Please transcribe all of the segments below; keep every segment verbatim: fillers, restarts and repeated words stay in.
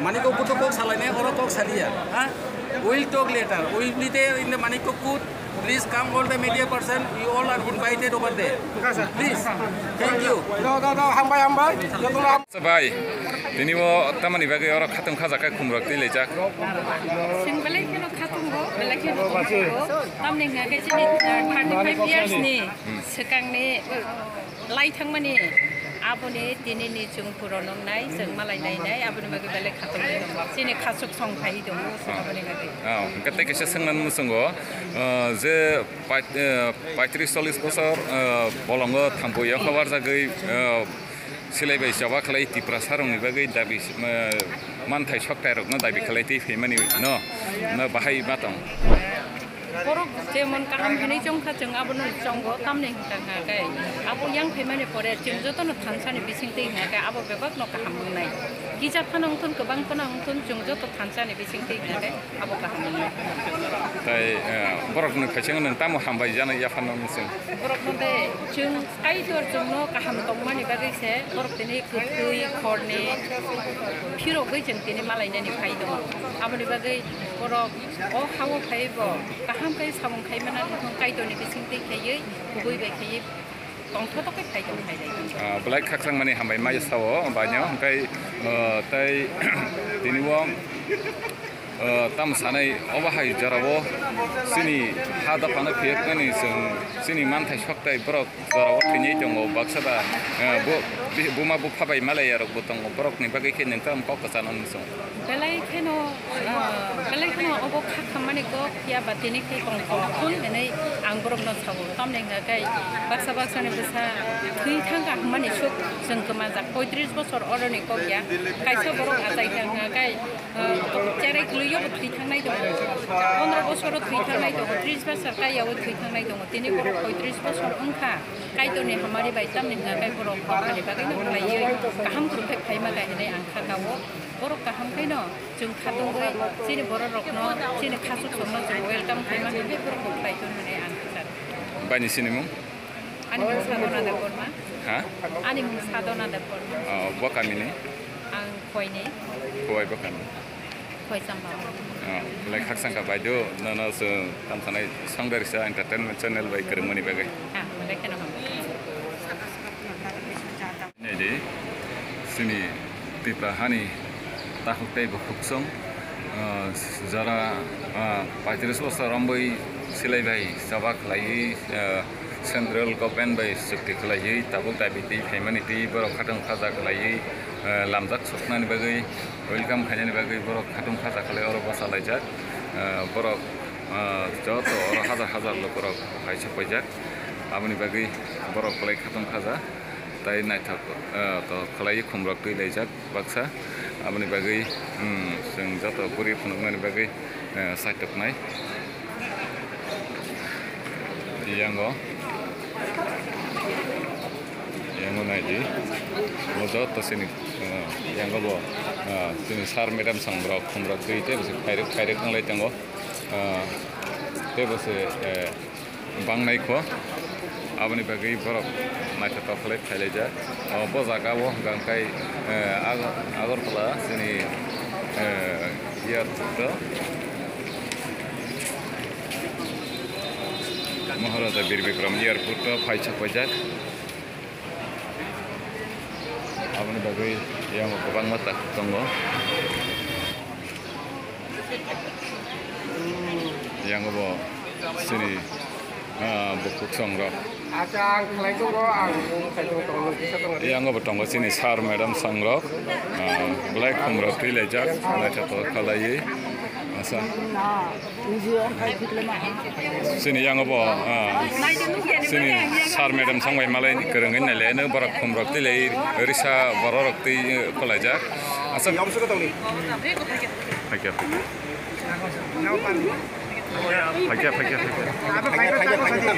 Manikya Kut kok salainai, oro kok salia, ha? We'll talk later. We'll be there in the Manikya Kut. Please come all the media person. You all are invited over there. Please. Thank you. Hambai, hambai. Bai, tini o tamani bagwi oro khatung khajakha khumrok twi laijak. Sing belai kheno khatungo, belai kheno khatungo. Tamni hwnkha khe chini, uh, thirty-five years ni swkangni lai thangmani aboni tini ni chwng phuron wngnai, chwng malai nainai, aboni bagwi belai khatung tongo. Chini khasuk song phai tongo, aboni bagwi. Ah, hwnkhe tei kaisa swngna muchungo, uh, je pait-, uh, paitris chollis bosor, uh, bolongo thamboio khabar jagwi, uh, Silai bai choba khlai Tiprasa rokni bagwi dabi, eh, manthai soktai rokno dabi khlai twi phaimani no, no bahai ma tong. Borok jemon kaham hinwi chongkha, chwng abono chongo, tamni hwnkha hwnkha khe abo yang phaimani pore chwng jotono thansa ni bising twi hwnkha khe abo bebak no kaham wngnai. Kisa phano wngthun, kwbang phano wngthun, chwng joto thansa ni bising twi hwnkha khe abo kaham wngnai. Tai, eh, borok ni phaising nwng tamo hambai jana yaphano nwng chwng. Borok no de chwng Kaitor chwngno kaham tongmani bagwi se borok tini kwthwi khorni phirogwi chwng tini malainani phai tongo. Aboni bagwi borok o hao phai bo kaham khe samung khai mano, wngkha Kaitorni bisingtwi khaiwi kubui bai khaiwi tongthotok khe phai tong phai lai. Ah, belai khakchangmani hambai ma sao baino, hwnkhe, ah, tai tini o, ah, tamo sanai obo hai jorao chini ha dophano phiyoknani chwng chini manthai soktai borok jorao thwinai tongo, baksa da, ah, bo, bi-, buma bupha bai malai rok bo tongo, borokni bagwi khe nwng tamo kok kwchano nwng chwng. Belai kheno, ah, belai kheno obo kha khammani kok phiya ba tini khe tong tong thun hinwi ang borokno sao. Tamni hwnkha khe baksa baksani bwsa thwi thangkha hwnmani suk chwng kwmajak poitris bosor oroni kok ya. Kaisa borok achai kha hwnkha khe, ah, cherai kwlwio bo thwi thangnai tongo. Pondro bosoro thwi thangnai tongo, tris bosor kaiyaui thwi thangnai tongo. Tini borok poitris bosor wngkha. Kaitorni hamari bai tamni hwnkha khe borok kokthaini bagwino khlaiwi kaham kwrwng khe phaima kha hinwi ang kha kao. Borok kaham khaino chwng khatungwi chini bororokno, chini khasuk songno chwng welcome khaima hinwi borokno khlai tong hinwi ang kha. Baini sinimung? Ani mung Sadhana Debbarma. Ha? Ani mung Sadhana Debbarma. Oh, bo kamini? Ang Khoini. Khowai bo kami. Khoi Chamba. Oh, belai khakchangkha baideo, nono chwng tamo sanai Songdarisa Entertainment Channel bai kwrwngmani bagwi. Ah, belai kheno hambai. Nai di, chini Tripura hani takhuk tei bukhuk song, ah, jara, ah, paitris bosor romwi silai bai choba khlaiwi, ah, Central Government bai chukti khlaiwi tabuk dabi twi phaimani twi borok khatung khaja khlaiwi, ah, lamjak soknani bagwi, welcome khainani bagwi borok khatung khaja khlai oro bachalaijak. Ah, borok, ah, joto oro hajar hajar lokorok hai sok paijak. Aboni bagwi borok belai khatung khaja. Tai naithok, ah, to khlaiwi khumrok twi laijak baksa. Aboni bagwi, hmm, chwng joto bwrwi phunuknani bagwi, ah, saitok nai. Yango, yango nai di. Bo joto chini, ah, yango bo, ah, chini sir madam song rok khumrok twi tei bwswk khairok khairok wnglai tongo. Ah, tei bwswk, eh, bangnai kho. Aboni bagwi borok naithotok khlai phailaijak. O, bo jaga o hwnkha khe, eh, Agar-, Agartala chini, eh, airport o. Maharaja Bir Bikram airport o phai sok paijak. Aboni bagwi yango kwbangma takhuk tongo. Yango bo chini, ah, bukhuk song rok. Acha, ang khlai tongo, ang khlai tongo, tongo, kisa tongo. Yango bo tongo chini sir madam song rok. Ah, belai khum rok twi laijak, naithotok khlaiwi. Asa. Chini yango bo, ah, chini sir madam song bai malai kwrwngwi nailai, no borok khum rok twi lai risa borok rok twi, eh, khwlaijak. Asa. Phaikya, phaikya. Phaikya, phaikya, phaikya.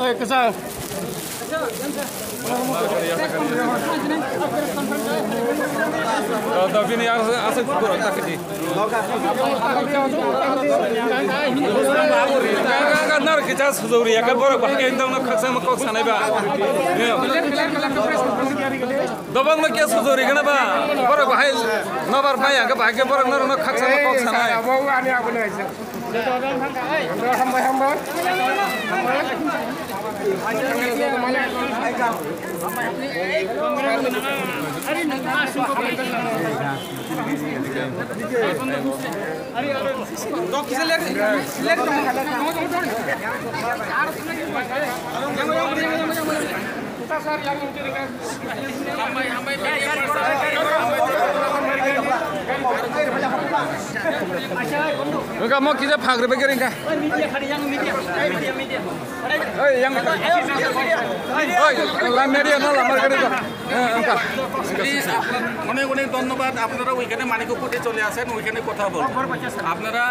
Oi, kwchang. Da, da, bini ar-, aswk borok ta kiti. Ga, ga, ga, nar kicha sujuri, ya, ga borok bahai ke indang na khaksa ma kok sanai ba. Dobang no kya sujuri gana ba? Borok bahai nobar bai ang bahai ke borok no khaksa ma kok sanai. Hambai, hambai. Wngkha mo kisa phagri bai khe wngkha. Oi, yang. Oi, la media no la market ko. Eh, wngkha. Please, আপনার অনেক অনেক ধন্যবাদ। আপনারা ওইখানে মানিকপুরে চলে আসেন, ওইখানে কথা বলবো। আপনারা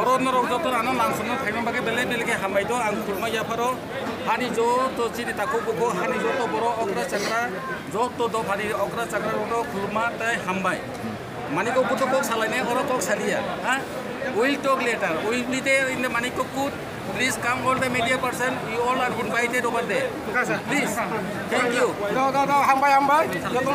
oro norok joto ano langsunno phaima bagwi belai belai khe hambai do, ang khulumma yapharo. Hani joto chini takhuk bukhuk, hani joto borok okra chakra, joto dophani okra chakra rokno khulumma tei hambai. Manikopur to kok salainai, oro kok saliya, ha? We'll talk later. We'll be there in the Manikopur. Please come all the media person. You all are invited over there. Please. Thank you. Do, do, do. Hambai, hambai. Joto